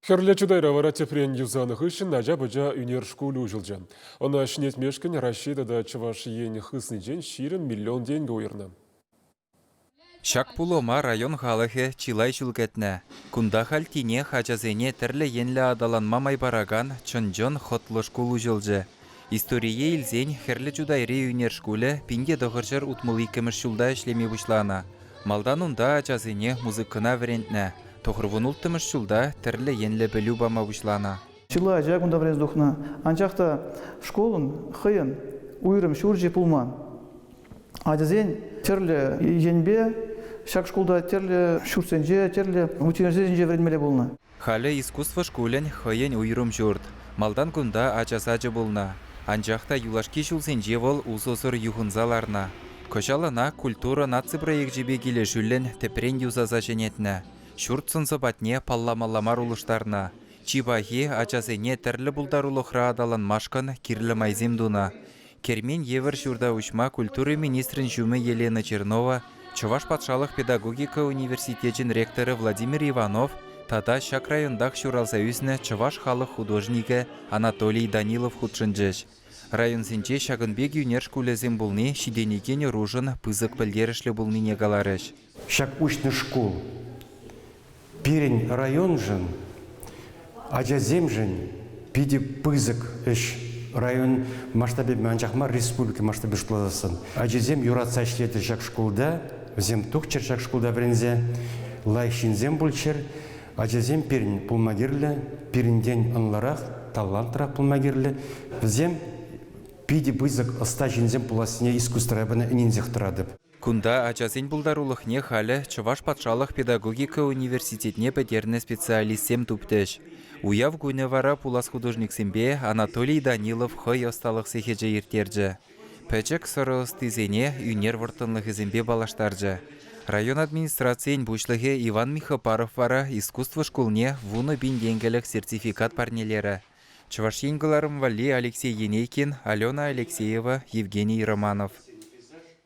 Хӗрлӗ Чутайра вара тӗпрен юсанӑ хыҫҫӑн ача-пӑча ӳнер шкулӗ уҫӑлчӗ. Ӑна ҫӗнетмешкӗн Раҫҫей тата Чӑваш Ен хыснинчен 20 миллион тенкӗ уйӑрнӑ. Ҫак пулӑма район халӑхӗ чылай ҫул кӗтнӗ. Кунта халь тинех ачасене тӗрлӗ енлӗ аталанма май паракан чӑн-чӑн хӑтлӑ шкул уҫӑлчӗ. Историе илсен Хӗрлӗ Чутайри ӳнер шкулӗ 1962 ҫулта ӗҫлеме пуҫланӑ. Малтан унта ачасене музыкӑна вӗрентнӗ, тӑхӑрвун улттӑмӗш ҫулта тӗрлӗ енлӗ пӗлӳ пама пуҫланӑ. Чылай ача кунта вӗренсе тухнӑ. Анчах та шкулӑн хӑйӗн уйрӑм ҫурчӗ пулман. Ачасен тӗрлӗ енпе ҫак шкулта тӗрлӗ ҫуртсенче, тӗрлӗ университетсенче вӗренмелле пулнӑ. Халӗ искусство шкулӗн хӑйӗн уйрӑм ҫурт. Малтан кунта ача сачӗ пулнӑ. Анчах та юлашки ҫулсенче вӑл усӑсӑр юхӑнса ларнӑ. Кӑҫал ӑна Культура наци проекчӗпе килӗшӳллӗн тӗпрен юсаса ҫӗнетнӗ. Ҫурт сӑн-сӑпатне палламалла мар улӑштарнӑ. Чи пахи, ачасене тӗрлӗ пултарулӑхра аталанмашкӑн кирлӗ майсем тунӑ. Кермен евӗр ҫурта уҫма культура министрӗн ҫумӗ Елена Чернова, Чӑваш патшалӑх педагогика университечӗн ректорӗ Владимир Иванов тата ҫак районтах ҫуралса ӳснӗ чӑваш халӑх художникӗ Анатолий Данилов хутшӑнчӗҫ. Районсенче ҫакӑн пек ӳнер шкулӗсем пулни ҫитӗнекен ӑрушӑн пысӑк пӗлтерӗшлӗ пулнине каларӗҫ. Ҫак уҫнӑ шкул пирӗн районшӑн, ачасемшӗн питӗ пысӑк ӗҫ. Район масштабӗпе анчах мар, республика масштабӗ шутласассӑн. Ачасем юратса ӗҫлетӗр ҫак шкулта, вӗсем тухчӑр ҫак шкулта вӗренсе, лайӑх ҫынсем пулччӑр. Ачасем пирӗн пулма кирлӗ, пирӗнтен ӑнлӑрах, талантрах пулма кирлӗ. Вӗсем питӗ пысӑк ӑста ҫынсем пулассине искусствӑра эпӗ ӗненсех тӑратӑп. Кунта ачасен пултарулӑхне халӗ Чӑваш патшалӑх педагогика университетне пӗтернӗ специалистсем туптӗҫ. Уяв кунӗ вара пулас художниксемпе Анатолий Данилов хӑй ӑсталӑх сехечӗ ирттерчӗ. Пӗчӗк сӑрӑ ӑстисене ӳнер вӑрттӑнлӑхӗсемпе паллаштарчӗ. Район администрацийӗн пуҫлӑхӗ Иван Михопаров вара искусство шкулне 10 000 тенкӗлӗх сертификат парнелерӗ. Чӑваш Ен кӑларӑм валли Алексей Енейкин, Алена Алексеева, Евгений Романов.